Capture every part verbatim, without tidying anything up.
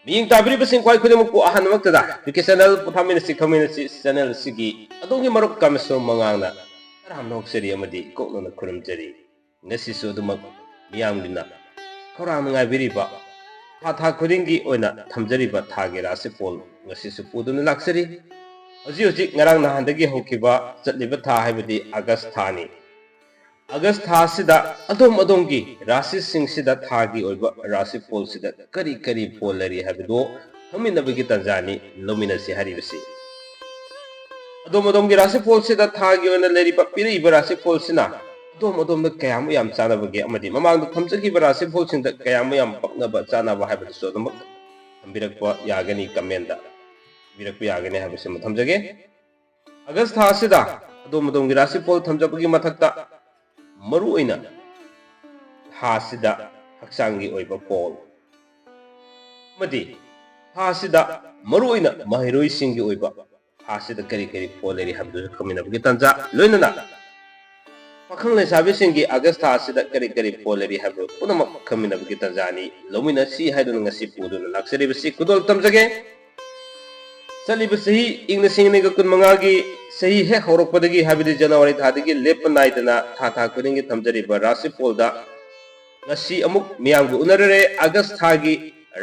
ꯃꯤꯠꯌꯦꯡ ꯇꯥꯕꯤꯔꯤꯕꯁꯤꯡ ꯈ꯭ꯋꯥꯏ ꯈꯨꯗꯤꯡꯃꯛꯄꯨ ꯑꯍꯥꯟꯕꯃꯛꯇꯗ ꯕꯤ ꯀꯦ ꯆꯦꯅꯦꯜ ꯄꯣꯊꯥꯃꯤꯟꯅꯁꯤ ꯈꯪꯃꯤꯟꯅꯁꯤ ꯆꯦꯅꯦꯜ ꯑꯁꯤꯒꯤ ꯑꯗꯣꯝꯒꯤ ꯃꯔꯨꯞ ꯀꯥꯃꯦꯁꯣꯔ ꯃꯉꯥꯡꯅ ꯇꯔꯥꯝꯅ ꯑꯣꯛꯆꯔꯤ ꯑꯃꯗꯤ ꯀꯣꯛꯅꯅ ꯈꯨꯔꯨꯝꯖꯔꯤ꯫ ꯉꯁꯤꯁꯨ ꯑꯗꯨꯃꯛ ꯃꯤꯌꯥꯝꯒꯤꯅ ꯈꯧꯔꯥꯡꯅ ꯉꯥꯏꯕꯤꯔꯤꯕ ꯊꯥ ꯊꯥ ꯈꯨꯗꯤꯡꯒꯤ ꯑꯣꯏꯅ ꯊꯝꯖꯔꯤꯕ ꯊꯥꯒꯤ ꯔꯥꯁꯤꯐꯣꯜ ꯉꯁꯤꯁꯨ ꯄꯨꯗꯨꯅ ꯂꯥꯛꯆꯔꯤ꯫ ꯍꯧꯖꯤꯛ ꯍꯧꯖꯤꯛ ꯉꯔꯥꯡ ꯅꯍꯥꯟꯗꯒꯤ ꯍꯧꯈꯤꯕ ꯆꯠꯂꯤꯕ ꯊꯥ ꯍꯥꯏꯕꯗꯤ ꯑꯥꯒꯁ ꯊꯥꯅꯤ꯫ ꯑꯥꯒꯁ ꯊꯥ ꯑꯁꯤꯗ ꯑꯗꯣꯝ ꯑꯗꯣꯝꯒꯤ ꯔꯥꯁꯤꯁꯤꯡꯁꯤꯗ ꯊꯥꯒꯤ ꯑꯣꯏꯕ ꯔꯥꯁꯤꯐꯣꯜꯁꯤꯗ ꯀꯔꯤ ꯀꯔꯤ ꯐꯣꯜ ꯂꯩꯔꯤ ꯍꯥꯏꯕꯗꯨ ꯈꯪꯃꯤꯟꯅꯕꯒꯤ ꯇꯥꯟꯖꯥꯅꯤ ꯂꯧꯃꯤꯟꯅꯁꯤ ꯍꯥꯏꯔꯤꯕꯁꯤ꯫ ꯑꯗꯣꯝ ꯑꯗꯣꯝꯒꯤ ꯔꯥꯁꯤꯐꯣꯜꯁꯤꯗ ꯊꯥꯒꯤ ꯑꯣꯏꯅ ꯂꯩꯔꯤꯕ ꯄꯤꯔꯛꯏꯕ ꯔꯥꯁꯤꯐꯣꯜꯁꯤꯅ ꯑꯗꯣꯝ ꯑꯗꯣꯝꯗ ꯀꯌꯥꯃꯨꯛ ꯌꯥꯝ ꯆꯥꯟꯅꯕꯒꯦ ꯑꯃꯗꯤ ꯃꯃꯥꯡꯗ ꯊꯝꯖꯈꯤꯕ ꯔꯥꯁꯤꯐꯣꯜꯁꯤꯡꯗ ꯀꯌꯥꯃꯨꯛ ꯌꯥꯝ ꯄꯛꯅꯕ ꯆꯥꯟꯅꯕ ꯍꯥꯏꯕꯗꯨꯁꯨ ꯑꯗꯨꯃꯛ ꯊꯝꯕꯤꯔꯛꯄ ꯌꯥꯒꯅꯤ, ꯀꯃꯦꯟꯗ ꯊꯝꯕꯤꯔꯛꯄ ꯌꯥꯒꯅꯤ ꯍꯥꯏꯕꯁꯤꯃ ꯊꯝꯖꯒꯦ꯫ ꯑꯥꯒꯁ ꯊꯥ ꯑꯁꯤꯗ ꯑꯗꯣꯝ ꯑꯗꯣꯝꯒꯤ ꯔꯥꯁꯤꯐꯣꯜ ꯊꯝꯖꯕꯒꯤ ꯃꯊꯛꯇ ꯃꯔꯨꯑꯣꯏꯅ ꯊꯥ ꯑꯁꯤꯗ ꯍꯛꯆꯥꯡꯒꯤ ꯑꯣꯏꯕ ꯐꯣꯜ ꯑꯃꯗꯤ ꯊꯥ ꯑꯁꯤꯗ ꯃꯔꯨꯑꯣꯏꯅ ꯃꯍꯩꯔꯣꯏꯁꯤꯡꯒꯤ ꯑꯣꯏꯕ ꯊꯥ ꯑꯁꯤꯗ ꯀꯔꯤ ꯀꯔꯤ ꯐꯣꯜ ꯂꯩꯔꯤ ꯍꯥꯏꯕꯗꯨꯁꯨ ꯈꯪꯃꯤꯟꯅꯕꯒꯤ ꯇꯥꯟꯖꯥ, ꯂꯣꯏꯅꯅ ꯄꯥꯈꯪ ꯂꯩꯁꯥꯕꯤꯁꯤꯡꯒꯤ ꯑꯥꯒꯁ ꯊꯥ ꯑꯁꯤꯗ ꯀꯔꯤ ꯀꯔꯤ ꯐꯣꯜ ꯂꯩꯔꯤ ꯍꯥꯏꯕꯗꯨ ꯄꯨꯝꯅꯃꯛ ꯈꯪꯃꯤꯟꯅꯕꯒꯤ ꯇꯥꯟꯖꯥꯅꯤ ꯂꯧꯃꯤꯟꯅꯁꯤ ꯍꯥꯏꯗꯨꯅ ꯉꯁꯤ ꯄꯨꯗꯨꯅ ꯂꯥꯛꯆꯔꯤꯕꯁꯤ ꯈꯨꯗꯣꯜ ꯇꯝꯖꯒꯦ꯫ ꯆꯠꯂꯤꯕ ꯆꯍꯤ ꯏꯪ ꯂꯤꯁꯤꯡ ꯑꯅꯤꯒ ꯀꯨꯟꯃꯉꯥꯒꯤ ꯆꯍꯤ ꯍꯦꯛ ꯍꯧꯔꯛꯄꯗꯒꯤ, ꯍꯥꯏꯕꯗꯤ ꯖꯅꯋꯥꯔꯤ ꯊꯥꯗꯒꯤ ꯂꯦꯞꯄ ꯅꯥꯏꯗꯅ ꯊꯥ ꯊꯥ ꯈꯨꯗꯤꯡꯒꯤ ꯊꯝꯖꯔꯤꯕ ꯔꯥꯁꯤꯐꯣꯜꯗ ꯉꯁꯤ ꯑꯃꯨꯛ ꯃꯤꯌꯥꯝꯒ ꯎꯅꯔꯔꯦ꯫ ꯑꯥꯒꯁ ꯊꯥꯒꯤ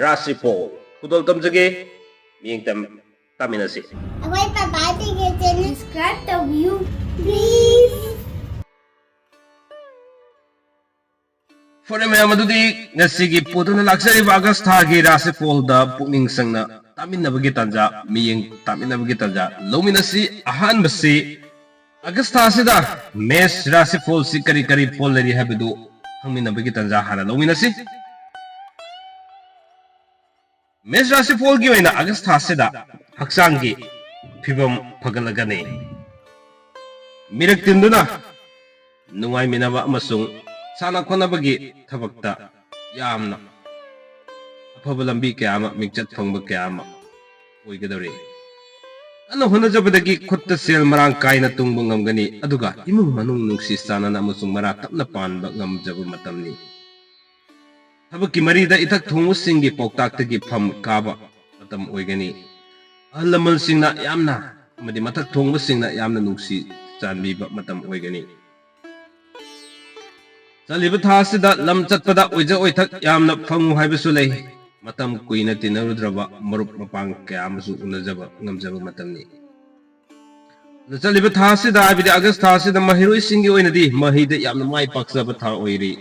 ꯔꯥꯁꯤꯐꯣꯜ ꯈꯨꯗꯣꯜ ꯇꯝꯖꯒꯦ꯫ ꯃꯤꯠꯌꯦꯡ ꯇꯝ-, ꯇꯥꯃꯤꯟꯅꯁꯤ꯫ ꯑꯩꯈꯣꯏ ꯄꯄꯥꯁꯤꯡꯒꯤ ꯆꯦꯅꯦꯜ subscribe ꯇꯧꯕꯤꯌꯨ, please꯫ ꯐꯔꯦ ꯃꯌꯥꯝ, ꯑꯗꯨꯗꯤ ꯉꯁꯤꯒꯤ ꯄꯨꯗꯨꯅ ꯂꯥꯛꯆꯔꯤꯕ ꯑꯥꯒꯁ ꯊꯥꯒꯤ ꯔꯥꯁꯤꯐꯣꯜꯗ ꯄꯨꯛꯅꯤꯡ ꯆꯪꯅ ꯇꯥꯃꯤꯟꯅꯕꯒꯤ ꯇꯥꯟꯖꯥ, ꯃꯤꯠꯌꯦꯡ ꯇꯥꯃꯤꯟꯅꯕꯒꯤ ꯇꯥꯟꯖꯥ ꯂꯧꯃꯤꯟꯅꯁꯤ꯫ ꯑꯍꯥꯟꯕꯁꯤ ꯑꯥꯒꯁ ꯊꯥ ꯑꯁꯤꯗ ꯃꯦꯁ ꯔꯥꯁꯤꯐꯣꯜꯁꯤ ꯀꯔꯤ ꯀꯔꯤ ꯐꯣꯜ ꯂꯩꯔꯤ ꯍꯥꯏꯕꯗꯨ ꯈꯪꯃꯤꯟꯅꯕꯒꯤ ꯇꯥꯟꯖꯥ ꯍꯥꯟꯅ ꯂꯧꯃꯤꯟꯅꯁꯤ꯫ ꯃꯦꯁ ꯔꯥꯁꯤꯐꯣꯜꯒꯤ ꯑꯣꯏꯅ ꯑꯥꯒꯁ ꯊꯥ ꯑꯁꯤꯗ ꯍꯛꯆꯥꯡꯒꯤ ꯐꯤꯕꯝ ꯐꯒꯠꯂꯒꯅꯤ꯫ ꯃꯤꯔꯛ ꯇꯤꯟꯗꯨꯅ ꯅꯨꯡꯉꯥꯏꯃꯤꯟꯅꯕ ꯑꯃꯁꯨꯡ ꯁꯥꯟꯅ ꯈꯣꯠꯅꯕꯒꯤ ꯊꯕꯛꯇ ꯌꯥꯝꯅ ꯑꯐꯕ ꯂꯝꯕꯤ ꯀꯌꯥ ꯑꯃ, ꯃꯤꯡꯆꯠ ꯐꯪꯕ ꯀꯌꯥ ꯑꯃ ꯑꯣꯏꯒꯗꯧꯔꯤ꯫ ꯀꯟꯅ ꯍꯣꯠꯅꯖꯕꯗꯒꯤ ꯈꯨꯠꯇ ꯁꯦꯜ ꯃꯔꯥꯡ ꯀꯥꯏꯅ ꯇꯨꯡꯕ ꯉꯝꯒꯅꯤ, ꯑꯗꯨꯒ ꯏꯃꯨꯡ ꯃꯅꯨꯡ ꯅꯨꯡꯁꯤ ꯆꯥꯟꯅꯅ ꯑꯃꯁꯨꯡ ꯃꯔꯥ ꯇꯞꯅ ꯄꯥꯟꯕ ꯉꯝꯖꯕ ꯃꯇꯝꯅꯤ꯫ ꯊꯕꯛꯀꯤ ꯃꯔꯤꯗ ꯏꯊꯛ ꯊꯣꯡꯕꯁꯤꯡꯒꯤ ꯄꯥꯎꯇꯥꯛꯇꯒꯤ ꯐꯝ ꯀꯥꯕ ꯃꯇꯝ ꯑꯣꯏꯒꯅꯤ꯫ ꯑꯍꯜ ꯂꯃꯟꯁꯤꯡꯅ ꯌꯥꯝꯅ ꯑꯃꯗꯤ ꯃꯊꯛ ꯊꯣꯡꯕꯁꯤꯡꯅ ꯌꯥꯝꯅ ꯅꯨꯡꯁꯤ ꯆꯥꯟꯕꯤꯕ ꯃꯇꯝ ꯑꯣꯏꯒꯅꯤ꯫ ꯆꯠꯂꯤꯕ ꯊꯥ ꯑꯁꯤꯗ ꯂꯝ ꯆꯠꯄꯗ ꯑꯣꯏꯖ ꯑꯣꯏꯊꯛ ꯌꯥꯝꯅ ꯐꯪꯉꯨ ꯍꯥꯏꯕꯁꯨ ꯂꯩ꯫ ꯃꯇꯝ ꯀꯨꯏꯅ ꯇꯤꯟꯅꯔꯨꯗ꯭ꯔꯕ ꯃꯔꯨꯞ ꯃꯄꯥꯡ ꯀꯌꯥ ꯑꯃꯁꯨ ꯎꯅꯖꯕ ꯉꯝꯖꯕ ꯃꯇꯝꯅꯤ꯫ ꯑꯗ ꯆꯠꯂꯤꯕ ꯊꯥ ꯑꯁꯤꯗ, ꯍꯥꯏꯕꯗꯤ ꯑꯥꯒꯁ ꯊꯥ ꯑꯁꯤꯗ, ꯃꯍꯩꯔꯣꯏꯁꯤꯡꯒꯤ ꯑꯣꯏꯅꯗꯤ ꯃꯍꯩꯗ ꯌꯥꯝꯅ ꯃꯥꯏ ꯄꯥꯛꯆꯕ ꯊꯥ ꯑꯣꯏꯔꯤ꯫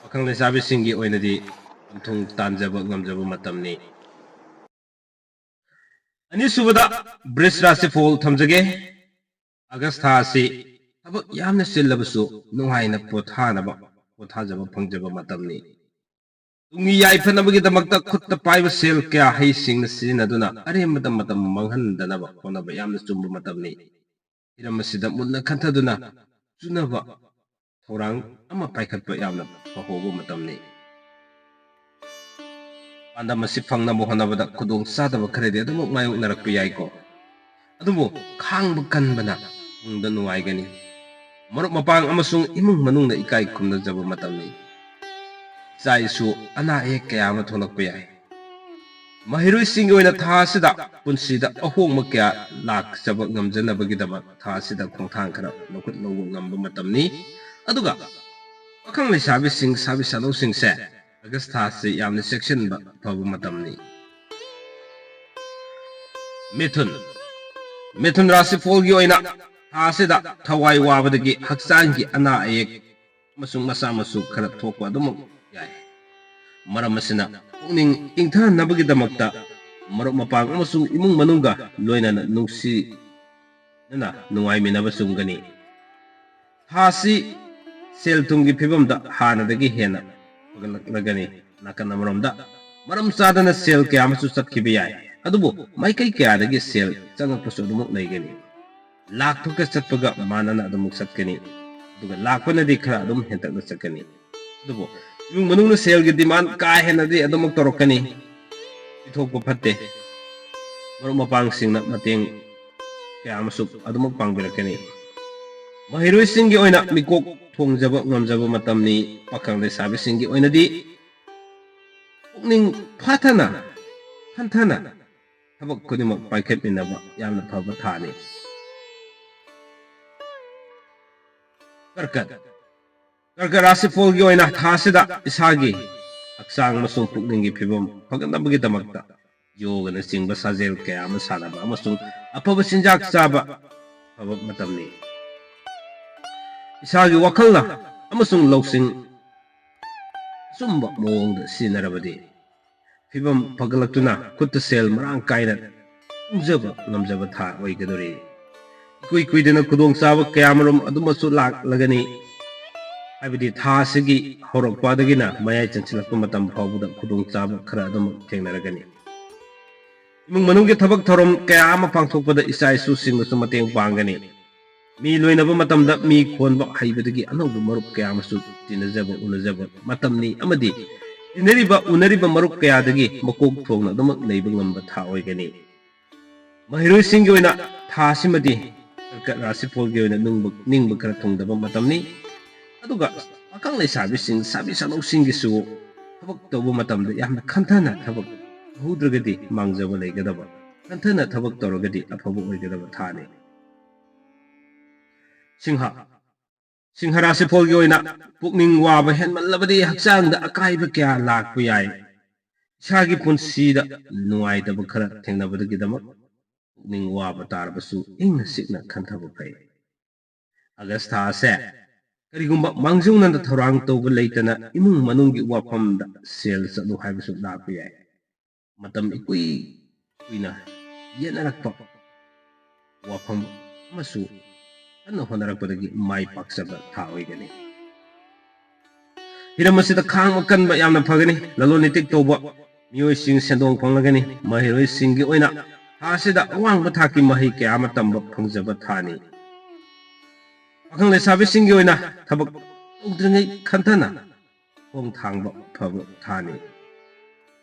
ꯄꯥꯈꯪ ꯂꯩꯁꯥꯕꯤꯁꯤꯡꯒꯤ ꯑꯣꯏꯅꯗꯤ ꯁꯦꯟꯊꯨꯝ ꯇꯥꯟꯖꯕ ꯉꯝꯖꯕ ꯃꯇꯝꯅꯤ꯫ ꯑꯅꯤꯁꯨꯕꯗ ꯕ꯭ꯔꯤꯖ ꯔꯥꯁꯤꯐꯣꯜ ꯊꯝꯖꯒꯦ꯫ ꯑꯥꯒꯁ ꯊꯥ ꯑꯁꯤ ꯊꯕꯛ ꯌꯥꯝꯅ ꯆꯤꯜꯂꯕꯁꯨ ꯅꯨꯡꯉꯥꯏꯅ ꯄꯣꯊꯥꯅꯕ, ꯄꯣꯊꯥꯖꯕ ꯐꯪꯖꯕ ꯃꯇꯝꯅꯤ꯫ ꯇꯨꯡꯒꯤ ꯌꯥꯏꯐꯅꯕꯒꯤꯗꯃꯛꯇ ꯈꯨꯠꯇ ꯄꯥꯏꯕ ꯁꯦꯜ ꯀꯌꯥ ꯍꯩꯁꯤꯡꯅ ꯁꯤꯖꯤꯟꯅꯗꯨꯅ ꯑꯔꯦꯝꯕꯗ ꯃꯇꯝ ꯃꯥꯡꯍꯟꯗꯅꯕ ꯍꯣꯠꯅꯕ ꯌꯥꯝꯅ ꯆꯨꯝꯕ ꯃꯇꯝꯅꯤ꯫ ꯍꯤꯔꯝ ꯑꯁꯤꯗ ꯃꯨꯟꯅ ꯈꯟꯊꯗꯨꯅ ꯆꯨꯅꯕ ꯊꯧꯔꯥꯡ ꯑꯃ ꯄꯥꯏꯈꯠꯄ ꯌꯥꯝꯅ ꯐꯍꯧꯕ ꯃꯇꯝꯅꯤ꯫ ꯄꯥꯟꯗꯝ ꯑꯁꯤ ꯐꯪꯅꯕ ꯍꯣꯠꯅꯕꯗ ꯈꯨꯗꯣꯡ ꯆꯥꯗꯕ ꯈꯔꯗꯤ ꯑꯗꯨꯃꯛ ꯃꯥꯌꯣꯛꯅꯔꯛꯄ ꯌꯥꯏꯀꯣ꯫ ꯑꯗꯨꯕꯨ ꯈꯥꯡꯕ ꯀꯟꯕꯅ ꯇꯨꯡꯗ ꯅꯨꯡꯉꯥꯏꯒꯅꯤ꯫ ꯃꯔꯨꯞ ꯃꯄꯥꯡ ꯑꯃꯁꯨꯡ ꯏꯃꯨꯡ ꯃꯅꯨꯡꯅ ꯏꯀꯥꯏ ꯈꯨꯝꯅꯖꯕ ꯃꯇꯝꯅꯤ꯫ ꯏꯆꯥ ꯏꯁꯨ ꯑꯅꯥ ꯑꯌꯦꯛ ꯀꯌꯥ ꯑꯃ ꯊꯣꯛꯂꯛꯄ ꯌꯥꯏ꯫ ꯃꯍꯩꯔꯣꯏꯁꯤꯡꯒꯤ ꯑꯣꯏꯅ ꯊꯥ ꯑꯁꯤꯗ ꯄꯨꯟꯁꯤꯗ ꯑꯍꯣꯡꯕ ꯀꯌꯥ ꯂꯥꯛꯆꯕ ꯉꯝꯖꯅꯕꯒꯤꯗꯃꯛ ꯊꯥ ꯑꯁꯤꯗ ꯈꯣꯡꯊꯥꯡ ꯈꯔ ꯂꯧꯈꯠ ꯂꯧꯕ ꯉꯝꯕ ꯃꯇꯝꯅꯤ꯫ ꯑꯗꯨꯒ ꯄꯥꯈꯪ ꯂꯩꯁꯥꯕꯤꯁꯤꯡ, ꯁꯥꯕꯤ ꯁꯥꯗꯧꯁꯤꯡꯁꯦ ꯑꯥꯒꯁ ꯊꯥ ꯑꯁꯤ ꯌꯥꯝꯅ ꯆꯦꯛꯁꯤꯟꯕ ꯐꯕ ꯃꯇꯝꯅꯤ꯫ ꯃꯤꯊꯨꯟ, ꯃꯤꯊꯨꯟ ꯔꯥꯁꯤꯐꯣꯜꯒꯤ ꯑꯣꯏꯅ ꯊꯥ ꯑꯁꯤꯗ ꯊꯋꯥꯏ ꯋꯥꯕꯗꯒꯤ ꯍꯛꯆꯥꯡꯒꯤ ꯑꯅꯥ ꯑꯌꯦꯛ ꯑꯃꯁꯨꯡ ꯃꯆꯥ ꯃꯁꯨ ꯈꯔ ꯊꯣꯛꯄ ꯑꯗꯨꯃꯛ ꯌꯥꯏ꯫ ꯃꯔꯝ ꯑꯁꯤꯅ ꯄꯨꯛꯅꯤꯡ ꯏꯪꯊꯅꯕꯒꯤꯗꯃꯛꯇ ꯃꯔꯨꯞ ꯃꯄꯥꯡ ꯑꯃꯁꯨꯡ ꯏꯃꯨꯡ ꯃꯅꯨꯡꯒ ꯂꯣꯏꯅꯅ ꯅꯨꯡꯁꯤꯅꯅ ꯅꯨꯡꯉꯥꯏꯃꯤꯟꯅꯕ ꯆꯨꯝꯒꯅꯤ꯫ ꯊꯥ ꯑꯁꯤ ꯁꯦꯜ ꯊꯨꯝꯒꯤ ꯐꯤꯕꯝꯗ ꯍꯥꯟꯅꯗꯒꯤ ꯍꯦꯟꯅ ꯐꯒꯠꯂꯛꯂꯒꯅꯤ꯫ ꯅꯥꯀꯟ ꯑꯃꯔꯣꯝꯗ ꯃꯔꯝ ꯆꯥꯗꯅ ꯁꯦꯜ ꯀꯌꯥ ꯑꯃꯁꯨ ꯆꯠꯈꯤꯕ ꯌꯥꯏ, ꯑꯗꯨꯕꯨ ꯃꯥꯏꯀꯩ ꯀꯌꯥꯗꯒꯤ ꯁꯦꯜ ꯆꯪꯉꯛꯄꯁꯨ ꯑꯗꯨꯃꯛ ꯂꯩꯒꯅꯤ꯫ ꯂꯥꯛꯄꯒ ꯆꯠꯄꯒ ꯃꯥꯟꯅꯅ ꯑꯗꯨꯃꯛ ꯆꯠꯀꯅꯤ, ꯑꯗꯨꯒ ꯂꯥꯛꯄꯅꯗꯤ ꯈꯔ ꯑꯗꯨꯝ ꯍꯦꯟꯇꯛꯅ ꯆꯠꯀꯅꯤ꯫ ꯑꯗꯨꯕꯨ ꯏꯃꯨꯡ ꯃꯅꯨꯡꯅ ꯁꯦꯜꯒꯤ demand ꯀꯥ ꯍꯦꯟꯅꯗꯤ ꯑꯗꯨꯃꯛ ꯇꯧꯔꯛꯀꯅꯤ꯫ ꯄꯤꯊꯣꯛꯄ ꯐꯠꯇꯦ꯫ ꯃꯔꯨꯞ ꯃꯄꯥꯡꯁꯤꯡꯅ ꯃꯇꯦꯡ ꯀꯌꯥ ꯑꯃꯁꯨ ꯑꯗꯨꯃꯛ ꯄꯥꯡꯕꯤꯔꯛꯀꯅꯤ꯫ ꯃꯍꯩꯔꯣꯏꯁꯤꯡꯒꯤ ꯑꯣꯏꯅ ꯃꯤꯀꯣꯛ ꯊꯣꯡꯖꯕ ꯉꯝꯖꯕ ꯃꯇꯝꯅꯤ꯫ ꯄꯥꯈꯪ ꯂꯩꯁꯥꯕꯤꯁꯤꯡꯒꯤ ꯑꯣꯏꯅꯗꯤ ꯄꯨꯛꯅꯤꯡ ꯐꯥꯊꯅ, ꯈꯟꯊꯅ ꯊꯕꯛ ꯈꯨꯗꯤꯡꯃꯛ ꯄꯥꯏꯈꯠꯃꯤꯟꯅꯕ ꯌꯥꯝꯅ ꯐꯕ ꯊꯥꯅꯤ꯫ ꯀꯔꯀꯠ꯫ ꯀꯔꯀꯠ ꯔꯥꯁꯤꯐꯣꯜꯒꯤ ꯑꯣꯏꯅ ꯊꯥ ꯑꯁꯤꯗ ꯏꯁꯥꯒꯤ ꯍꯛꯆꯥꯡ ꯑꯃꯁꯨꯡ ꯄꯨꯛꯅꯤꯡꯒꯤ ꯐꯤꯕꯝ ꯐꯒꯠꯅꯕꯒꯤꯗꯃꯛꯇ ꯌꯣꯒꯅꯆꯤꯡꯕ ꯁꯥꯖꯦꯜ ꯀꯌꯥ ꯑꯃ ꯁꯥꯟꯅꯕ ꯑꯃꯁꯨꯡ ꯑꯐꯕ ꯆꯤꯟꯖꯥꯛ ꯆꯥꯕ ꯐꯕ ꯃꯇꯝꯅꯤ꯫ ꯏꯁꯥꯒꯤ ꯋꯥꯈꯜꯅ ꯑꯃꯁꯨꯡ ꯂꯧꯁꯤꯡ ꯑꯆꯨꯝꯕ ꯃꯑꯣꯡꯗ ꯁꯤꯖꯤꯟꯅꯔꯕꯗꯤ ꯐꯤꯕꯝ ꯐꯒꯠꯂꯛꯇꯨꯅ ꯈꯨꯠꯇ ꯁꯦꯜ ꯃꯔꯥꯡ ꯀꯥꯏꯅ ꯇꯨꯡꯖꯕ ꯉꯝꯖꯕ ꯊꯥ ꯑꯣꯏꯒꯗꯧꯔꯤ꯫ ꯏꯀꯨꯏ ꯀꯨꯏꯗꯅ ꯈꯨꯗꯣꯡꯆꯥꯕ ꯀꯌꯥꯃꯔꯨꯝ ꯑꯗꯨꯃꯛꯁꯨ ꯂꯥꯛꯂꯒꯅꯤ꯫ ꯍꯥꯏꯕꯗꯤ ꯊꯥ ꯑꯁꯤꯒꯤ ꯍꯧꯔꯛꯄꯗꯒꯤꯅ ꯃꯌꯥꯏ ꯆꯟꯁꯤꯜꯂꯛꯄ ꯃꯇꯝ ꯐꯥꯎꯕꯗ ꯈꯨꯗꯣꯡꯆꯥꯕ ꯈꯔ ꯑꯗꯨꯃꯛ ꯊꯦꯡꯅꯔꯒꯅꯤ꯫ ꯏꯃꯨꯡ ꯃꯅꯨꯡꯒꯤ ꯊꯕꯛ ꯊꯧꯔꯝ ꯀꯌꯥ ꯑꯃ ꯄꯥꯡꯊꯣꯛꯄꯗ ꯏꯆꯥ ꯏꯁꯨꯁꯤꯡꯅꯁꯨ ꯃꯇꯦꯡ ꯄꯥꯡꯒꯅꯤ꯫ ꯃꯤ ꯂꯣꯏꯅꯕ ꯃꯇꯝꯗ ꯃꯤ ꯈꯣꯟꯕ ꯍꯩꯕꯗꯒꯤ ꯑꯅꯧꯕ ꯃꯔꯨꯞ ꯀꯌꯥ ꯑꯃꯁꯨ ꯇꯤꯟꯅꯖꯕ ꯎꯅꯖꯕ ꯃꯇꯝꯅꯤ ꯑꯃꯗꯤ ꯇꯤꯟꯅꯔꯤꯕ ꯎꯅꯔꯤꯕ ꯃꯔꯨꯞ ꯀꯌꯥꯗꯒꯤ ꯃꯀꯣꯛ ꯊꯣꯡꯅ ꯑꯗꯨꯃꯛ ꯂꯩꯕ ꯉꯝꯕ ꯊꯥ ꯑꯣꯏꯒꯅꯤ꯫ ꯃꯍꯩꯔꯣꯏꯁꯤꯡꯒꯤ ꯑꯣꯏꯅ ꯊꯥ ꯑꯁꯤꯃꯗꯤ ꯀꯔꯀꯠ ꯔꯥꯁꯤꯐꯣꯜꯒꯤ ꯑꯣꯏꯅ ꯅꯤꯡꯕ, ꯅꯤꯡꯕ ꯈꯔ ꯊꯨꯡꯗꯕ ꯃꯇꯝꯅꯤ꯫ ꯑꯗꯨꯒ ꯄꯥꯈꯪ ꯂꯩꯁꯥꯕꯤꯁꯤꯡ, ꯁꯥꯕꯤ ꯁꯥꯅꯧꯁꯤꯡꯒꯤꯁꯨ ꯊꯕꯛ ꯇꯧꯕ ꯃꯇꯝꯗ ꯌꯥꯝꯅ ꯈꯟꯊꯅ ꯊꯕꯛ ꯇꯧꯍꯧꯗ꯭ꯔꯒꯗꯤ ꯃꯥꯡꯖꯕ ꯂꯩꯒꯗꯕ, ꯈꯟꯊꯅ ꯊꯕꯛ ꯇꯧꯔꯒꯗꯤ ꯑꯐꯕ ꯑꯣꯏꯒꯗꯕ ꯊꯥꯅꯤ꯫ ꯁꯤꯡꯍ꯫ ꯁꯤꯡꯍ ꯔꯥꯁꯤꯐꯣꯜꯒꯤ ꯑꯣꯏꯅ ꯄꯨꯛꯅꯤꯡ ꯋꯥꯕ ꯍꯦꯟꯃꯜꯂꯕꯗꯤ ꯍꯛꯆꯥꯡꯗ ꯑꯀꯥꯏꯕ ꯀꯌꯥ ꯂꯥꯛꯄ ꯌꯥꯏ꯫ ꯏꯁꯥꯒꯤ ꯄꯨꯟꯁꯤꯗ ꯅꯨꯡꯉꯥꯏꯇꯕ ꯈꯔ ꯊꯦꯡꯅꯕꯗꯒꯤꯗꯃꯛ ꯄꯨꯛꯅꯤꯡ ꯋꯥꯕ ꯇꯥꯔꯕꯁꯨ ꯏꯪꯅ ꯆꯤꯛꯅ ꯈꯟꯊꯕ ꯐꯩ꯫ ꯑꯥꯒꯁ ꯊꯥ ꯑꯁꯦ ꯀꯔꯤꯒꯨꯝꯕ ꯃꯥꯡꯖꯧꯅꯅ ꯊꯧꯔꯥꯡ ꯇꯧꯕ ꯂꯩꯇꯅ ꯏꯃꯨꯡ ꯃꯅꯨꯡꯒꯤ ꯋꯥꯐꯝꯗ ꯁꯦꯜ ꯆꯠꯂꯨ ꯍꯥꯏꯕꯁꯨ ꯂꯥꯛꯄ ꯌꯥꯏ꯫ ꯃꯇꯝ ꯏꯀꯨꯏ ꯀꯨꯏꯅ ꯌꯦꯠꯅꯔꯛꯄ ꯋꯥꯐꯝ ꯑꯃꯁꯨ ꯀꯟꯅ ꯍꯣꯠꯅꯔꯛꯄꯗꯒꯤ ꯃꯥꯏ ꯄꯥꯛꯆꯕ ꯊꯥ ꯑꯣꯏꯒꯅꯤ꯫ ꯍꯤꯔꯝ ꯑꯁꯤꯗ ꯈꯥꯡꯕ ꯀꯟꯕ ꯌꯥꯝꯅ ꯐꯒꯅꯤ꯫ ꯂꯂꯣꯟ ꯏꯇꯤꯛ ꯇꯧꯕ ꯃꯤꯑꯣꯏꯁꯤꯡ ꯁꯦꯟꯗꯣꯡ ꯐꯪꯂꯒꯅꯤ꯫ ꯃꯍꯩꯔꯣꯏꯁꯤꯡꯒꯤ ꯑꯣꯏꯅ ꯊꯥ ꯑꯁꯤꯗ ꯑꯋꯥꯡꯕ ꯊꯥꯛꯀꯤ ꯃꯍꯩ ꯀꯌꯥ ꯑꯃ ꯇꯝꯕ ꯐꯪꯖꯕ ꯊꯥꯅꯤ꯫ ꯄꯥꯈꯪ ꯂꯩꯁꯥꯕꯤꯁꯤꯡꯒꯤ ꯑꯣꯏꯅ ꯊꯕꯛ ꯇꯧꯗ꯭ꯔꯤꯉꯩ ꯈꯟꯊꯅ ꯈꯣꯡ ꯊꯥꯡꯕ ꯐꯕ ꯊꯥꯅꯤ꯫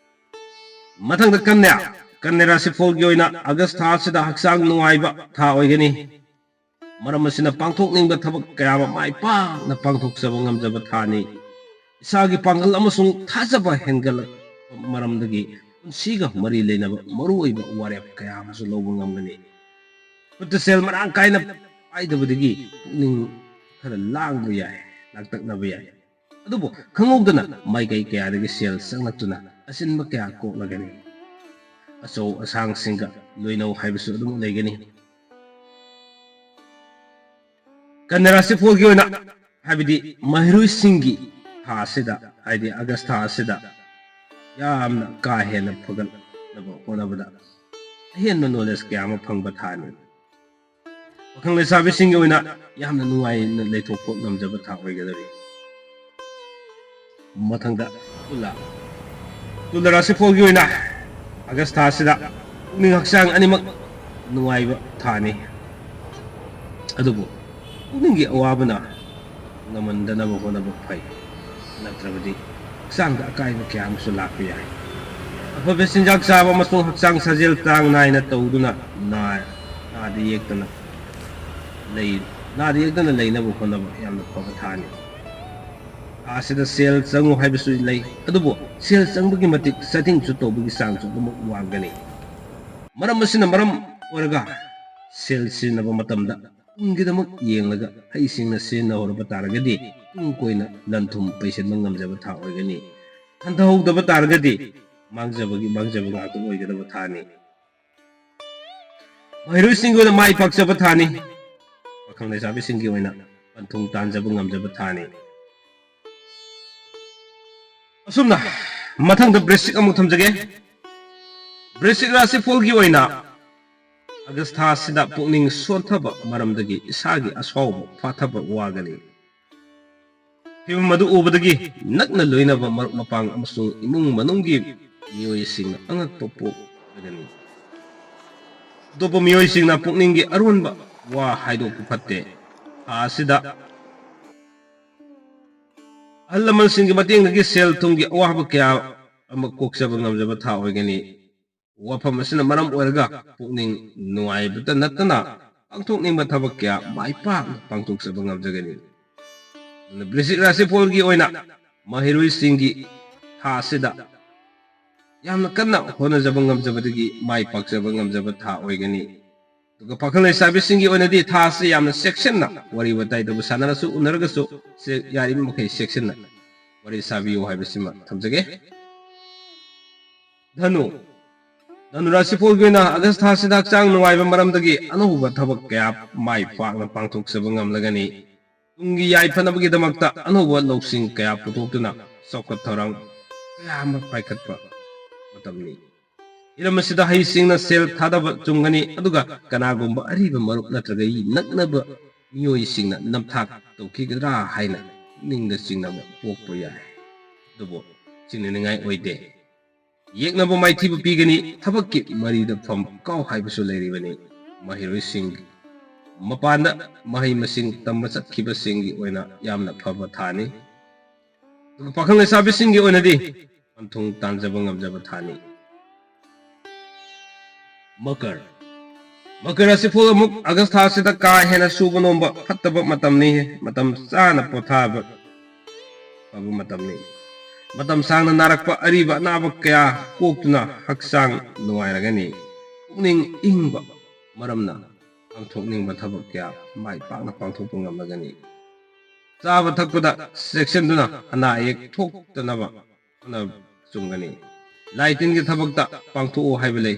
ꯃꯊꯪꯗ ꯀꯟꯌꯥ꯫ ꯀꯟꯌꯥ ꯔꯥꯁꯤꯐꯣꯜꯒꯤ ꯑꯣꯏꯅ ꯑꯥꯒꯁ ꯊꯥ ꯑꯁꯤꯗ ꯍꯛꯆꯥꯡ ꯅꯨꯡꯉꯥꯏꯕ ꯊꯥ ꯑꯣꯏꯒꯅꯤ꯫ ꯃꯔꯝ ꯑꯁꯤꯅ ꯄꯥꯡꯊꯣꯛꯅꯤꯡꯕ ꯊꯕꯛ ꯀꯌꯥ ꯑꯃ ꯃꯥꯏ ꯄꯥꯛꯅ ꯄꯥꯡꯊꯣꯛꯆꯕ ꯉꯝꯖꯕ ꯊꯥꯅꯤ꯫ ꯏꯁꯥꯒꯤ ꯄꯥꯡꯒꯜ ꯑꯃꯁꯨꯡ ꯊꯥꯖꯕ ꯍꯦꯟꯒꯠꯂꯛ-, ꯃꯔꯝꯗꯒꯤ ꯄꯨꯟꯁꯤꯒ ꯃꯔꯤ ꯂꯩꯅꯕ ꯃꯔꯨꯑꯣꯏꯕ ꯋꯥꯔꯦꯞ ꯀꯌꯥ ꯑꯃꯁꯨ ꯂꯧꯕ ꯉꯝꯒꯅꯤ꯫ ꯈꯨꯠꯇ ꯁꯦꯜ ꯃꯔꯥꯡ ꯀꯥꯏꯅ ꯄꯥꯏꯗꯕꯗꯒꯤ ꯄꯨꯛꯅꯤꯡ ꯈꯔ ꯂꯥꯡꯕ ꯌꯥꯏ, ꯂꯥꯡꯇꯛꯅꯕ ꯌꯥꯏ꯫ ꯑꯗꯨꯕꯨ ꯈꯪꯍꯧꯗꯅ ꯃꯥꯏꯀꯩ ꯀꯌꯥꯗꯒꯤ ꯁꯦꯜ ꯆꯪꯂꯛꯇꯨꯅ ꯑꯁꯤꯟꯕ ꯀꯌꯥ ꯀꯣꯛꯂꯒꯅꯤ꯫ ꯑꯆꯧ ꯑꯁꯥꯡꯁꯤꯡꯒ ꯂꯣꯏꯅꯧ ꯍꯥꯏꯕꯁꯨ ꯑꯗꯨꯃꯛ ꯂꯩꯒꯅꯤ꯫ ꯀꯟꯌꯥ ꯔꯥꯁꯤꯐꯣꯜꯒꯤ ꯑꯣꯏꯅ, ꯍꯥꯏꯕꯗꯤ ꯃꯍꯩꯔꯣꯏꯁꯤꯡꯒꯤ ꯊꯥ ꯑꯁꯤꯗ, ꯍꯥꯏꯗꯤ ꯑꯥꯒꯁ ꯊꯥ ꯑꯁꯤꯗ ꯌꯥꯝꯅ ꯀꯥ ꯍꯦꯟꯅ ꯐꯒꯠꯅꯕ ꯍꯣꯠꯅꯕꯗ ꯑꯍꯦꯟꯕ ꯅꯣꯂꯦꯖ ꯀꯌꯥ ꯑꯃ ꯐꯪꯕ ꯊꯥꯅꯤ꯫ ꯄꯥꯈꯪ ꯂꯩꯁꯥꯕꯤꯁꯤꯡꯒꯤ ꯑꯣꯏꯅ ꯌꯥꯝꯅ ꯅꯨꯡꯉꯥꯏꯅ ꯂꯩꯊꯣꯛꯄ ꯉꯝꯖꯕ ꯊꯥ ꯑꯣꯏꯒꯗꯧꯔꯤ꯫ ꯃꯊꯪꯗ ꯇꯨꯂꯥ꯫ ꯇꯨꯂꯥ ꯔꯥꯁꯤꯐꯣꯜꯒꯤ ꯑꯣꯏꯅ ꯑꯥꯒꯁ ꯊꯥ ꯑꯁꯤꯗ ꯄꯨꯛꯅꯤꯡ ꯍꯛꯆꯥꯡ ꯑꯅꯤꯃꯛ ꯅꯨꯡꯉꯥꯏꯕ ꯊꯥꯅꯤ꯫ ꯑꯗꯨꯕꯨ ꯄꯨꯛꯅꯤꯡꯒꯤ ꯑꯋꯥꯕꯅ ꯉꯝꯍꯟꯗꯅꯕ ꯍꯣꯠꯅꯕ ꯐꯩ, ꯅꯠꯇ꯭ꯔꯕꯗꯤ ꯍꯛꯆꯥꯡꯗ ꯑꯀꯥꯏꯕ ꯀꯌꯥ ꯑꯃꯁꯨ ꯂꯥꯛꯄ ꯌꯥꯏ꯫ ꯑꯐꯕ ꯆꯤꯟꯖꯥꯛ ꯆꯥꯕ ꯑꯃꯁꯨꯡ ꯍꯛꯆꯥꯡ ꯁꯥꯖꯦꯜ ꯆꯥꯡ ꯅꯥꯏꯅ ꯇꯧꯗꯨꯅ ꯅꯥ-, ꯅꯥꯗ ꯌꯦꯛꯇꯅ ꯂꯩ-, ꯅꯥꯗ ꯌꯦꯛꯇꯅ ꯂꯩꯅꯕ ꯍꯣꯠꯅꯕ ꯌꯥꯝꯅ ꯐꯕ ꯊꯥꯅꯤ꯫ ꯊꯥ ꯑꯁꯤꯗ ꯁꯦꯜ ꯆꯪꯉꯨ ꯍꯥꯏꯕꯁꯨ ꯂꯩ, ꯑꯗꯨꯕꯨ ꯁꯦꯜ ꯆꯪꯕꯒꯤ ꯃꯇꯤꯛ saving ꯁꯨ ꯇꯧꯕꯒꯤ ꯆꯥꯡꯁꯨ ꯑꯗꯨꯃꯛ ꯋꯥꯡꯒꯅꯤ꯫ ꯃꯔꯝ ꯑꯁꯤꯅ ꯃꯔꯝ ꯑꯣꯏꯔꯒ ꯁꯦꯜ ꯁꯤꯖꯤꯟꯅꯕ ꯃꯇꯝꯗ ꯇꯨꯡꯒꯤꯗꯃꯛ ꯌꯦꯡꯂꯒ ꯍꯩꯁꯤꯡꯅ ꯁꯤꯖꯤꯟꯅꯍꯧꯔꯕ ꯇꯥꯔꯒꯗꯤ ꯇꯨꯡ ꯀꯣꯏꯅ ꯂꯟ ꯊꯨꯝ ꯄꯩꯁꯤꯟꯕ ꯉꯝꯖꯕ ꯊꯥ ꯑꯣꯏꯒꯅꯤ꯫ ꯍꯟꯊꯍꯧꯗꯕ ꯇꯥꯔꯒꯗꯤ ꯃꯥꯡꯖꯕꯒꯤ ꯃꯥꯡꯖꯕ ꯉꯥꯛꯇ ꯑꯣꯏꯒꯗꯕ ꯊꯥꯅꯤ꯫ ꯃꯍꯩꯔꯣꯏꯁꯤꯡꯒꯤ ꯑꯣꯏꯅ ꯃꯥꯏ ꯄꯥꯛꯆꯕ ꯊꯥꯅꯤ꯫ ꯄꯥꯈꯪ ꯂꯩꯁꯥꯕꯤꯁꯤꯡꯒꯤ ꯑꯣꯏꯅ ꯄꯟꯊꯨꯡ ꯇꯥꯟꯖꯕ ꯉꯝꯖꯕ ꯊꯥꯅꯤ꯫ ꯑꯁꯨꯝꯅ ꯃꯊꯪꯗ ꯕ꯭ꯔꯤꯁꯤꯛ ꯑꯃꯨꯛ ꯊꯝꯖꯒꯦ꯫ ꯕ꯭ꯔꯤꯁꯤꯛ ꯔꯥꯁꯤꯐꯣꯜꯒꯤ ꯑꯣꯏꯅ ꯑꯥꯒꯁ ꯊꯥ ꯑꯁꯤꯗ ꯄꯨꯛꯅꯤꯡ ꯁꯣꯟꯊꯕ ꯃꯔꯝꯗꯒꯤ ꯏꯁꯥꯒꯤ ꯑꯁꯥꯎꯕ ꯐꯥꯊꯕ ꯋꯥꯒꯅꯤ꯫ ꯐꯤꯚꯝ ꯑꯗꯨ ꯎꯕꯗꯒꯤ ꯅꯛꯅ ꯂꯣꯏꯅꯕ ꯃꯔꯨꯞ ꯃꯄꯥꯡ ꯑꯃꯁꯨꯡ ꯏꯃꯨꯡ ꯃꯅꯨꯡꯒꯤ ꯃꯤꯑꯣꯏꯁꯤꯡꯅ ꯑꯉꯛꯄ ꯄꯣꯛꯂꯒꯅꯤ꯫ ꯑꯇꯣꯞꯄ ꯃꯤꯑꯣꯏꯁꯤꯡꯅ ꯄꯨꯛꯅꯤꯡꯒꯤ ꯑꯔꯣꯟꯕ ꯋꯥ ꯍꯥꯏꯗꯣꯛꯄ ꯐꯠꯇꯦ꯫ ꯊꯥ ꯑꯁꯤꯗ ꯑꯍꯜ ꯂꯃꯟꯁꯤꯡꯒꯤ ꯃꯇꯦꯡꯗꯒꯤ ꯁꯦꯜ ꯊꯨꯝꯒꯤ ꯑꯋꯥꯕ ꯀꯌꯥ ꯑꯃ ꯀꯣꯛꯆꯕ ꯉꯝꯖꯕ ꯊꯥ ꯑꯣꯏꯒꯅꯤ꯫ ꯋꯥꯐꯝ ꯑꯁꯤꯅ ꯃꯔꯝ ꯑꯣꯏꯔꯒ ꯄꯨꯛꯅꯤꯡ ꯅꯨꯡꯉꯥꯏꯕꯇ ꯅꯠꯇꯅ ꯄꯥꯡꯊꯣꯛꯅꯤꯡꯕ ꯊꯕꯛ ꯀꯌꯥ ꯃꯥꯏ ꯄꯥꯛꯅ ꯄꯥꯡꯊꯣꯛꯆꯕ ꯉꯝꯖꯒꯅꯤ꯫ ꯑꯗꯨꯅ ꯕ꯭ꯔꯤꯁꯤꯛ ꯔꯥꯁꯤꯐꯣꯜꯒꯤ ꯑꯣꯏꯅ ꯃꯍꯩꯔꯣꯏꯁꯤꯡꯒꯤ ꯊꯥ ꯑꯁꯤꯗ ꯌꯥꯝꯅ ꯀꯟꯅ ꯍꯣꯠꯅꯖꯕ ꯉꯝꯖꯕꯗꯒꯤ ꯃꯥꯏ ꯄꯥꯛꯆꯕ ꯉꯝꯖꯕ ꯊꯥ ꯑꯣꯏꯒꯅꯤ꯫ ꯑꯗꯨꯒ ꯄꯥꯈꯪ ꯂꯩꯁꯥꯕꯤꯁꯤꯡꯒꯤ ꯑꯣꯏꯅꯗꯤ ꯊꯥ ꯑꯁꯤ ꯌꯥꯝꯅ ꯆꯦꯛꯁꯤꯟꯅ ꯋꯥꯔꯤ ꯋꯥꯇꯥꯏꯗꯕꯨ ꯁꯥꯟꯅꯔꯁꯨ ꯎꯅꯔꯒꯁꯨ ꯆꯦ-, ꯌꯥꯔꯤꯕ ꯃꯈꯩ ꯆꯦꯛꯁꯤꯟꯅ ꯋꯥꯔꯤ ꯁꯥꯕꯤꯌꯨ ꯍꯥꯏꯕꯁꯤꯃ ꯊꯝꯖꯒꯦ꯫ ꯙꯅꯨ꯫ ꯙꯅꯨ ꯔꯥꯁꯤꯐꯣꯜꯒꯤ ꯑꯣꯏꯅ ꯑꯥꯒꯁ ꯊꯥ ꯑꯁꯤꯗ ꯍꯛꯆꯥꯡ ꯅꯨꯡꯉꯥꯏꯕ ꯃꯔꯝꯗꯒꯤ ꯑꯅꯧꯕ ꯊꯕꯛ ꯀꯌꯥ ꯃꯥꯏ ꯄꯥꯛꯅ ꯄꯥꯡꯊꯣꯛꯆꯕ ꯉꯝꯂꯒꯅꯤ꯫ ꯇꯨꯡꯒꯤ ꯌꯥꯏꯐꯅꯕꯒꯤꯗꯃꯛꯇ ꯑꯅꯧꯕ ꯂꯧꯁꯤꯡ ꯀꯌꯥ ꯄꯨꯊꯣꯛꯇꯨꯅ ꯆꯥꯎꯈꯠ ꯊꯧꯔꯥꯡ ꯀꯌꯥ ꯑꯃ ꯄꯥꯏꯈꯠꯄ ꯃꯇꯝꯅꯤ꯫ ꯍꯤꯔꯝ ꯑꯁꯤꯗ ꯍꯩꯁꯤꯡꯅ ꯁꯦꯜ ꯊꯥꯗꯕ ꯆꯨꯝꯒꯅꯤ, ꯑꯗꯨꯒ ꯀꯅꯥꯒꯨꯝꯕ ꯑꯔꯤꯕ ꯃꯔꯨꯞ ꯅꯠꯇ꯭ꯔꯒ ꯅꯛꯅꯕ ꯃꯤꯑꯣꯏꯁꯤꯡꯅ ꯅꯝꯊꯥꯛ ꯇꯧꯈꯤꯒꯗ꯭ꯔꯥ ꯍꯥꯏꯅ ꯄꯨꯛꯅꯤꯡꯗ ꯆꯤꯡꯅꯕ ꯄꯣꯛꯄ ꯌꯥꯏ, ꯑꯗꯨꯕꯨ ꯆꯤꯡꯅꯅꯤꯡꯉꯥꯏ ꯑꯣꯏꯗꯦ꯫ ꯌꯦꯛꯅꯕ ꯃꯥꯏꯊꯤꯕ ꯄꯤꯒꯅꯤ꯫ ꯊꯕꯛꯀꯤ ꯃꯔꯤꯗ ꯐꯝ ꯀꯥꯎ ꯍꯥꯏꯕꯁꯨ ꯂꯩꯔꯤꯕꯅꯤ꯫ ꯃꯍꯩꯔꯣꯏꯁꯤꯡ, ꯃꯄꯥꯟꯗ ꯃꯍꯩ ꯃꯁꯤꯡ ꯇꯝꯕ ꯆꯠꯈꯤꯕꯁꯤꯡꯒꯤ ꯑꯣꯏꯅ ꯌꯥꯝꯅ ꯐꯕ ꯊꯥꯅꯤ꯫ ꯑꯗꯨꯒ ꯄꯥꯈꯪ ꯂꯩꯁꯥꯕꯤꯁꯤꯡꯒꯤ ꯑꯣꯏꯅꯗꯤ ꯄꯟꯊꯨꯡ ꯇꯥꯟꯖꯕ ꯉꯝꯖꯕ ꯊꯥꯅꯤ꯫ ꯃꯀꯔ꯫ ꯃꯀꯔ ꯔꯥꯁꯤꯐꯣꯜ ꯑꯃꯨꯛ ꯑꯥꯒꯁ ꯊꯥ ꯑꯁꯤꯗ ꯀꯥ ꯍꯦꯟꯅ ꯁꯨꯕ ꯅꯣꯝꯕ ꯐꯠꯇꯕ ꯃꯇꯝꯅꯤ꯫ ꯃꯇꯝ ꯆꯥꯅ ꯄꯣꯊꯥꯕ ꯐꯕ ꯃꯇꯝꯅꯤ꯫ ꯃꯇꯝ ꯁꯥꯡꯅ ꯅꯥꯔꯛꯄ ꯑꯔꯤꯕ ꯑꯅꯥꯕ ꯀꯌꯥ ꯀꯣꯛꯇꯨꯅ ꯍꯛꯆꯥꯡ ꯅꯨꯡꯉꯥꯏꯔꯒꯅꯤ꯫ ꯄꯨꯛꯅꯤꯡ ꯏꯪꯕ ꯃꯔꯝꯅ ꯄꯥꯡꯊꯣꯛꯅꯤꯡꯕ ꯊꯕꯛ ꯀꯌꯥ ꯃꯥꯏ ꯄꯥꯛꯅ ꯄꯥꯡꯊꯣꯛꯄ ꯉꯝꯂꯒꯅꯤ꯫ ꯆꯥꯕ ꯊꯛꯄꯗ ꯆꯦꯛꯁꯤꯟꯗꯨꯅ ꯑꯅꯥ ꯑꯌꯦꯛ ꯊꯣꯛꯇꯅꯕ ꯍꯣꯠꯅꯕ ꯆꯨꯝꯒꯅꯤ꯫ ꯂꯥꯏ ꯇꯤꯟꯒꯤ ꯊꯕꯛꯇ ꯄꯥꯡꯊꯣꯛꯎ ꯍꯥꯏꯕ ꯂꯩ,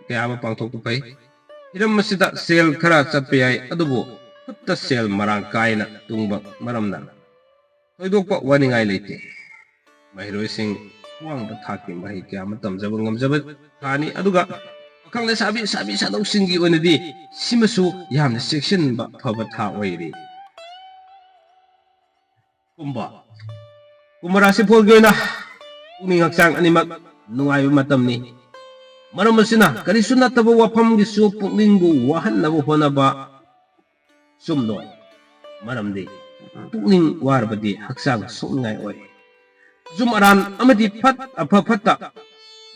ꯀꯌꯥ ꯑꯃ ꯄꯥꯡꯊꯣꯛꯄ ꯐꯩ꯫ ꯍꯤꯔꯝ ꯑꯁꯤꯗ ꯁꯦꯜ ꯈꯔ ꯆꯠꯄ ꯌꯥꯏ, ꯑꯗꯨꯕꯨ ꯈꯨꯠꯇ ꯁꯦꯜ ꯃꯔꯥꯡ ꯀꯥꯏꯅ ꯇꯨꯡꯕ ꯃꯔꯝꯅ ꯊꯣꯏꯗꯣꯛꯄ ꯋꯥꯅꯤꯡꯉꯥꯏ ꯂꯩꯇꯦ꯫ ꯃꯍꯩꯔꯣꯏꯁꯤꯡ ꯑꯋꯥꯡꯕ ꯊꯥꯛꯀꯤ ꯃꯍꯩ ꯀꯌꯥ ꯑꯃ ꯇꯝꯖꯕ ꯉꯝꯖꯕ ꯊꯥꯅꯤ꯫ ꯑꯗꯨꯒ ꯄꯥꯈꯪ ꯂꯩꯁꯥꯕꯤ ꯁꯥꯕꯤ ꯁꯥꯗꯧꯁꯤꯡꯒꯤ ꯑꯣꯏꯅꯗꯤ ꯁꯤꯃꯁꯨ ꯌꯥꯝꯅ ꯆꯦꯛꯁꯤꯟꯕ ꯐꯕ ꯊꯥ ꯑꯣꯏꯔꯤ꯫ ꯀꯨꯝꯚ꯫ ꯀꯨꯝꯚ ꯔꯥꯁꯤꯐꯣꯜꯒꯤ ꯑꯣꯏꯅ ꯄꯨꯛꯅꯤꯡ ꯍꯛꯆꯥꯡ ꯑꯅꯤꯃꯛ ꯅꯨꯡꯉꯥꯏꯕ ꯃꯇꯝꯅꯤ꯫ ꯃꯔꯝ ꯑꯁꯤꯅ ꯀꯔꯤꯁꯨ ꯅꯠꯇꯕ ꯋꯥꯐꯝꯒꯤꯁꯨ ꯄꯨꯛꯅꯤꯡꯕꯨ ꯋꯥꯍꯟꯅꯕ ꯍꯣꯠꯅꯕ ꯆꯨꯝꯂꯣꯏ꯫ ꯃꯔꯝꯗꯤ ꯄꯨꯛꯅꯤꯡ ꯋꯥꯔꯕꯗꯤ ꯍꯛꯆꯥꯡ ꯁꯣꯛꯅꯤꯡꯉꯥꯏ ꯑꯣꯏ꯫ ꯑꯆꯨꯝ ꯑꯔꯥꯟ ꯑꯃꯗꯤ ꯐꯠ ꯑꯐ ꯐꯠꯇ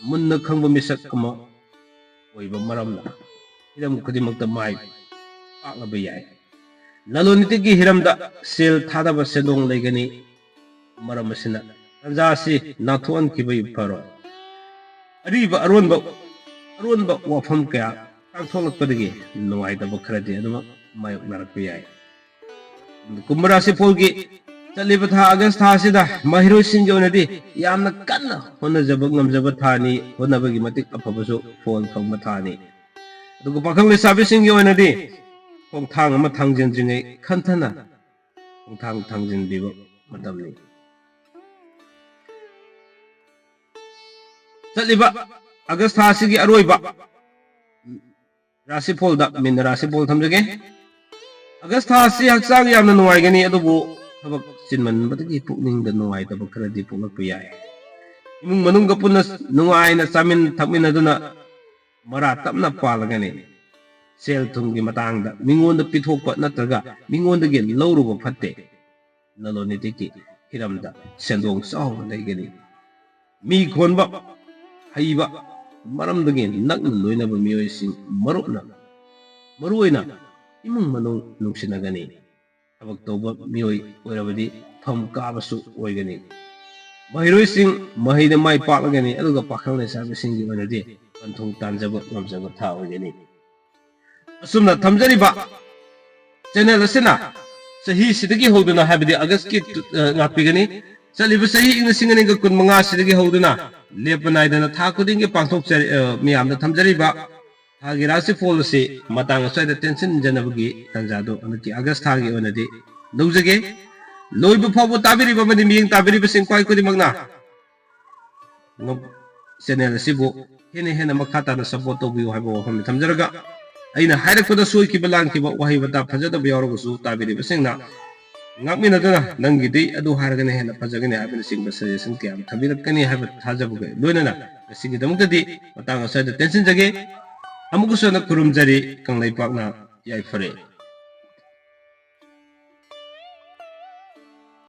ꯃꯨꯟꯅ ꯈꯪꯕ ꯃꯤꯁꯛ ꯑꯃ ꯑꯣꯏꯕ ꯃꯔꯝꯅ ꯍꯤꯔꯝ ꯈꯨꯗꯤꯡꯃꯛꯇ ꯃꯥꯏ ꯄꯥꯛꯂꯕ ꯌꯥꯏ꯫ ꯂꯂꯣꯟ ꯏꯇꯤꯛꯀꯤ ꯍꯤꯔꯝꯗ ꯁꯦꯜ ꯊꯥꯗꯕ ꯁꯦꯟꯗꯣꯡ ꯂꯩꯒꯅꯤ꯫ ꯃꯔꯝ ꯑꯁꯤꯅ ꯇꯥꯟꯖꯥ ꯑꯁꯤ ꯅꯥꯊꯣꯛꯍꯟꯈꯤꯕ ꯐꯔꯣꯏ꯫ ꯑꯔꯤꯕ ꯑꯔꯣꯟꯕ ꯑꯔꯣꯟꯕ ꯋꯥꯐꯝ ꯀꯌꯥ ꯇꯥꯡꯊꯣꯛꯂꯛꯄꯗꯒꯤ ꯅꯨꯡꯉꯥꯏꯇꯕ ꯈꯔꯗꯤ ꯑꯗꯨꯃꯛ ꯃꯥꯌꯣꯛꯅꯔꯛꯄ ꯌꯥꯏ꯫ ꯀꯨꯝꯚ ꯔꯥꯁꯤꯐꯣꯜꯒꯤ ꯆꯠꯂꯤꯕ ꯊꯥ ꯑꯥꯒꯁ ꯊꯥ ꯑꯁꯤꯗ ꯃꯍꯩꯔꯣꯏꯁꯤꯡꯒꯤ ꯑꯣꯏꯅꯗꯤ ꯌꯥꯝꯅ ꯀꯟꯅ ꯍꯣꯠꯅꯖꯕ ꯉꯝꯖꯕ ꯊꯥꯅꯤ, ꯍꯣꯠꯅꯕꯒꯤ ꯃꯇꯤꯛ ꯑꯐꯕꯁꯨ ꯐꯣꯜ ꯐꯪꯕ ꯊꯥꯅꯤ꯫ ꯑꯗꯨꯒ ꯄꯥꯈꯪ ꯂꯩꯁꯥꯕꯤꯁꯤꯡꯒꯤ ꯑꯣꯏꯅꯗꯤ ꯈꯣꯡꯊꯥꯡ ꯑꯃ ꯊꯥꯡꯖꯤꯟꯗ꯭ꯔꯤꯉꯩ ꯈꯟꯊꯅ ꯈꯣꯡꯊꯥꯡ ꯊꯥꯡꯖꯤꯟꯕꯤꯕ ꯃꯇꯝꯅꯤ꯫ ꯆꯠꯂꯤꯕ ꯑꯥꯒꯁ ꯊꯥ ꯑꯁꯤꯒꯤ ꯑꯔꯣꯏꯕ ꯔꯥꯁꯤꯐꯣꯜꯗ ꯃꯤꯟꯅ ꯔꯥꯁꯤꯐꯣꯜ ꯊꯝꯖꯒꯦ꯫ ꯑꯥꯒꯁ ꯊꯥ ꯑꯁꯤ ꯍꯛꯆꯥꯡ ꯌꯥꯝꯅ ꯅꯨꯡꯉꯥꯏꯒꯅꯤ, ꯑꯗꯨꯕꯨ ꯊꯕꯛ ꯆꯤꯟꯃꯟꯕꯗꯒꯤ ꯄꯨꯛꯅꯤꯡꯗ ꯅꯨꯡꯉꯥꯏꯇꯕ ꯈꯔꯗꯤ ꯄꯣꯛꯂꯛꯄ ꯌꯥꯏ꯫ ꯏꯃꯨꯡ ꯃꯅꯨꯡꯒ ꯄꯨꯟꯅ ꯅꯨꯡꯉꯥꯏꯅ ꯆꯥꯃꯤꯟ ꯊꯛꯃꯤꯟꯅꯗꯨꯅ ꯃꯔꯥ ꯇꯞꯅ ꯄꯥꯜꯂꯒꯅꯤ꯫ ꯁꯦꯜ ꯊꯨꯝꯒꯤ ꯃꯇꯥꯡꯗ ꯃꯤꯉꯣꯟꯗ ꯄꯤꯊꯣꯛꯄ ꯅꯠꯇ꯭ꯔꯒ ꯃꯤꯉꯣꯟꯗꯒꯤ ꯂꯧꯔꯨꯕ ꯐꯠꯇꯦ꯫ ꯂꯂꯣꯟ ꯏꯇꯤꯛꯀꯤ ꯍꯤꯔꯝꯗ ꯁꯦꯟꯗꯣꯡ ꯆꯥꯎꯅ ꯂꯩꯒꯅꯤ꯫ ꯃꯤ ꯈꯣꯟꯕ ꯍꯩꯕ, ꯃꯔꯝꯗꯒꯤ ꯅꯛꯅ ꯂꯣꯏꯅꯕ ꯃꯤꯑꯣꯏꯁꯤꯡ ꯃꯔꯨꯞꯅ ꯃꯔꯨꯑꯣꯏꯅ ꯏꯃꯨꯡ ꯃꯅꯨꯡ ꯅꯨꯡꯁꯤꯅꯒꯅꯤ꯫ ꯊꯕꯛ ꯇꯧꯕ ꯃꯤꯑꯣꯏ ꯑꯣꯏꯔꯕꯗꯤ ꯐꯝ ꯀꯥꯕꯁꯨ ꯑꯣꯏꯒꯅꯤ꯫ ꯃꯍꯩꯔꯣꯏꯁꯤꯡ ꯃꯍꯩꯗ ꯃꯥꯏ ꯄꯥꯛꯂꯒꯅꯤ, ꯑꯗꯨꯒ ꯄꯥꯈꯪ ꯂꯩꯁꯥꯕꯤꯁꯤꯡꯒꯤ ꯑꯣꯏꯅꯗꯤ ꯄꯟꯊꯨꯡ ꯇꯥꯟꯖꯕ ꯉꯝꯖꯕ ꯊꯥ ꯑꯣꯏꯒꯅꯤ꯫ ꯑꯁꯨꯝꯅ ꯊꯝꯖꯔꯤꯕ ꯆꯦꯅꯦꯜ ꯑꯁꯤꯅ ꯆꯍꯤꯁꯤꯗꯒꯤ ꯍꯧꯗꯨꯅ, ꯍꯥꯏꯕꯗꯤ ꯑꯥꯒꯁꯀꯤ ꯇꯨ-, ꯑ, ꯉꯥꯛꯄꯤꯒꯅꯤ, ꯆꯠꯂꯤꯕ ꯆꯍꯤ ꯏꯪ ꯂꯤꯁꯤꯡ ꯑꯅꯤꯒ ꯀꯨꯟꯃꯉꯥ ꯑꯁꯤꯗꯒꯤ ꯍꯧꯗꯨꯅ ꯂꯦꯞꯄ ꯅꯥꯏꯗꯅ ꯊꯥ ꯈꯨꯗꯤꯡꯒꯤ ꯄꯥꯡꯊꯣꯛꯆꯔꯤ-, ꯑ, ꯃꯤꯌꯥꯝꯗ ꯊꯝꯖꯔꯤꯕ ꯊꯥꯒꯤ ꯔꯥꯁꯤꯐꯣꯜ ꯑꯁꯤ ꯃꯇꯥꯡ ꯑꯁ꯭ꯋꯥꯏꯗ ꯇꯦꯟꯁꯤꯟꯖꯅꯕꯒꯤ ꯇꯥꯟꯖꯥꯗꯨ ꯍꯟꯗꯛꯀꯤ ꯑꯥꯒꯁ ꯊꯥꯒꯤ ꯑꯣꯏꯅꯗꯤ ꯂꯧꯖꯒꯦ꯫ ꯂꯣꯏꯕ ꯐꯥꯎꯕ ꯇꯥꯕꯤꯔꯤꯕ ꯑꯃꯗꯤ ꯃꯤꯠꯌꯦꯡ ꯇꯥꯕꯤꯔꯤꯕꯁꯤꯡ ꯈ꯭ꯋꯥꯏ ꯈꯨꯗꯤꯡꯃꯛꯅ ꯉꯝ-, ꯆꯦꯅꯦꯜ ꯑꯁꯤꯕꯨ ꯍꯦꯟꯅ ꯍꯦꯟꯅ ꯃꯈꯥ ꯇꯥꯅ ꯁꯄꯣꯔꯠ ꯇꯧꯕꯤꯌꯨ ꯍꯥꯏꯕ ꯋꯥꯐꯝꯅꯤ ꯊꯝꯖꯔꯒ, ꯑꯩꯅ ꯍꯥꯏꯔꯛꯄꯗ ꯁꯣꯏꯈꯤꯕ ꯂꯥꯟꯈꯤꯕ ꯋꯥꯍꯩ ꯋꯥꯇꯥ ꯐꯖꯗꯕ ꯌꯥꯎꯔꯒꯁꯨ ꯇꯥꯕꯤꯔꯤꯕꯁꯤꯡꯅ ꯉꯥꯛꯃꯤꯟꯅꯗꯨꯅ ꯅꯪꯒꯤꯗꯤ ꯑꯗꯨ ꯍꯥꯏꯔꯒꯅ ꯍꯦꯟꯅ ꯐꯖꯒꯅꯤ ꯍꯥꯏꯕꯅꯆꯤꯡꯕ ꯁꯖꯦꯁꯟ ꯀꯌꯥ ꯑꯃ ꯊꯝꯕꯤꯔꯛꯀꯅꯤ ꯍꯥꯏꯕ ꯊꯥꯖꯕꯒ ꯂꯣꯏꯅꯅ ꯉꯁꯤꯒꯤꯗꯃꯛꯇꯗꯤ ꯃꯇꯥꯡ ꯑꯁ꯭ꯋꯥꯏꯗ ꯇꯦꯟꯁꯤꯟꯖꯒꯦ꯫ ꯑꯃꯨꯛꯀꯁꯨ ꯍꯟꯅ ꯈꯨꯔꯨꯝꯖꯔꯤ꯫ ꯀꯪꯂꯩꯄꯥꯛꯅ ꯌꯥꯏꯐꯔꯦ꯫